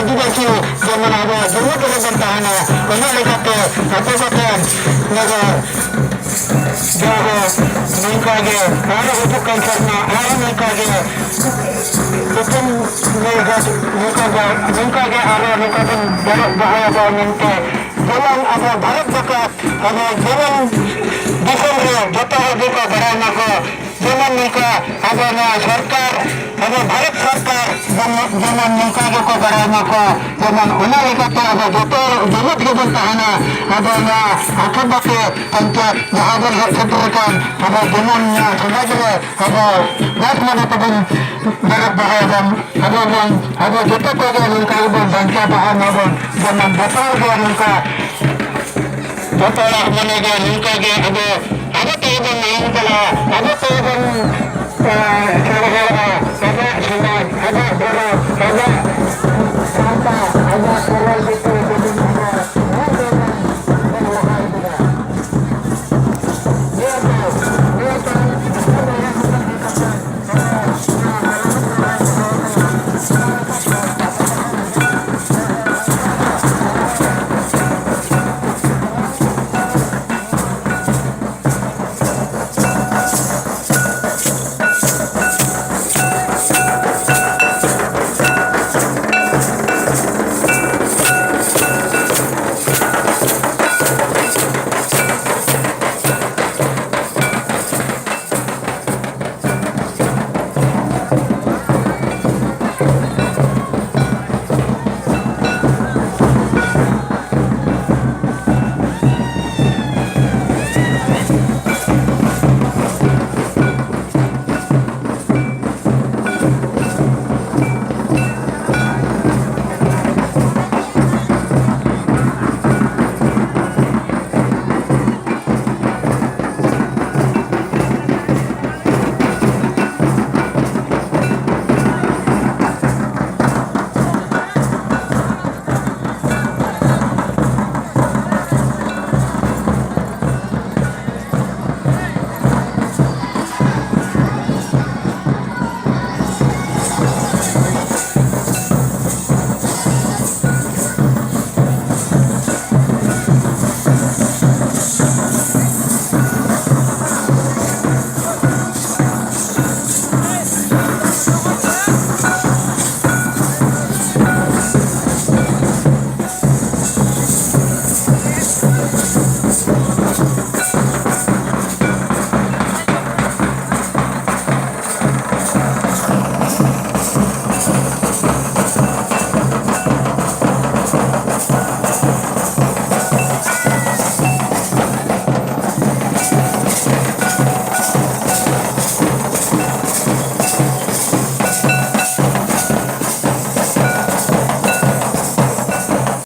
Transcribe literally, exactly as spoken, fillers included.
ᱟᱹᱫᱤᱵᱟᱹᱥᱤ ᱡᱮᱢᱚᱱ ᱟᱵᱚ ᱡᱩᱢᱤᱫ ᱨᱮᱵᱚᱱ ᱛᱟᱦᱮᱱᱟ, ᱚᱱᱟ ᱞᱮᱠᱟᱛᱮ ᱟᱵᱚ ᱠᱚᱴᱷᱮᱱ ᱱᱚᱣᱟ ᱡᱟᱦᱟᱸ ᱱᱚᱝᱠᱟ ᱜᱮ ᱟᱨᱚ ᱦᱤᱡᱩᱜ ᱠᱟᱱ ᱥᱮᱨᱢᱟ ᱟᱨᱚ ᱱᱚᱝᱠᱟ ᱜᱮ ᱦᱩᱠᱩᱢ ᱱᱚᱝᱠᱟ ᱜᱮ, ᱱᱚᱝᱠᱟ ᱜᱮ ᱟᱨᱚ ᱱᱚᱝᱠᱟ ᱵᱚᱱ ᱵᱚᱦᱚᱜ ᱫᱚᱦᱚᱭᱟᱵᱚᱱ ᱢᱮᱱᱛᱮ, ᱡᱮᱢᱚᱱ ᱟᱵᱚ ᱵᱷᱟᱨᱚᱛ ᱡᱟᱠᱟᱛ ᱟᱵᱚ ᱡᱮᱢᱚᱱ ᱫᱤᱥᱚᱢ ᱨᱮ ᱡᱚᱛᱚ ᱦᱚᱲ ᱜᱮᱠᱚ ᱵᱟᱲᱟᱭ ᱢᱟᱠᱚ, ᱡᱮᱢᱚᱱ ᱱᱚᱝᱠᱟ ᱟᱵᱚ ᱱᱚᱣᱟ ᱥᱚᱨᱠᱟᱨ, ᱟᱵᱚ ᱵᱷᱟᱨᱚᱛ ᱥᱚᱨᱠᱟᱨ ᱡᱮᱢᱚᱱ, ᱡᱮᱢᱚᱱ ᱱᱚᱝᱠᱟ ᱜᱮᱠᱚ ᱵᱟᱲᱟᱭ ᱢᱟᱠᱚ, ᱡᱮᱢᱚᱱ ᱚᱱᱟ ᱞᱮᱠᱟᱛᱮ ᱟᱵᱚ ᱡᱚᱛᱚ ᱡᱩᱢᱤᱫ ᱜᱮᱵᱚᱱ ᱛᱟᱦᱮᱱᱟ᱾ ᱟᱵᱚ ᱱᱚᱣᱟ ᱟᱹᱛᱩ ᱵᱟᱹᱠᱤ ᱯᱚᱧᱪᱟᱭᱮᱛ ᱡᱟᱦᱟᱸ ᱵᱚᱱ ᱦᱮᱡ ᱥᱮᱴᱮᱨ ᱟᱠᱟᱱ, ᱟᱵᱚ ᱡᱮᱢᱚᱱ ᱱᱚᱣᱟ ᱥᱚᱢᱟᱡᱽ ᱨᱮ ᱟᱵᱚ ᱵᱮᱥ ᱢᱚᱱᱮ ᱛᱮᱵᱚᱱ ᱵᱮᱨᱮᱫ ᱫᱚᱦᱚᱭᱮᱫᱟ᱾ ᱟᱵᱚ ᱵᱚᱱ, ᱟᱵᱚ ᱡᱚᱛᱚ ᱠᱚᱜᱮ ᱱᱚᱝᱠᱟ ᱜᱮᱵᱚᱱ ᱵᱟᱧᱪᱟᱣ ᱛᱟᱦᱮᱱ ᱢᱟᱵᱚᱱ, ᱡᱮᱢᱚᱱ ᱡᱚᱛᱚ ᱦᱚᱲ ᱜᱮ ᱱᱚᱝᱠᱟ ᱡᱚᱛᱚ ᱦᱚᱲᱟᱜ ᱢᱚᱱᱮ ᱜᱮ ᱱᱚᱝᱠᱟ ᱜᱮ ᱟᱵᱚ, ᱟᱵᱚ ᱛᱮᱜᱮ ᱵᱚᱱ ᱢᱟᱲᱟᱝ ᱪᱟᱞᱟᱜᱼᱟ, ᱟᱵᱚ ᱛᱮᱜᱮ ᱵᱚᱱ, ᱮ, ᱥᱮᱬᱟᱭᱟ, ᱟᱵᱚᱣᱟᱜ ᱥᱚᱢᱟᱡᱽ, ᱟᱵᱚᱣᱟᱜ ᱫᱷᱚᱨᱚᱢ, ᱟᱵᱚᱣᱟᱜ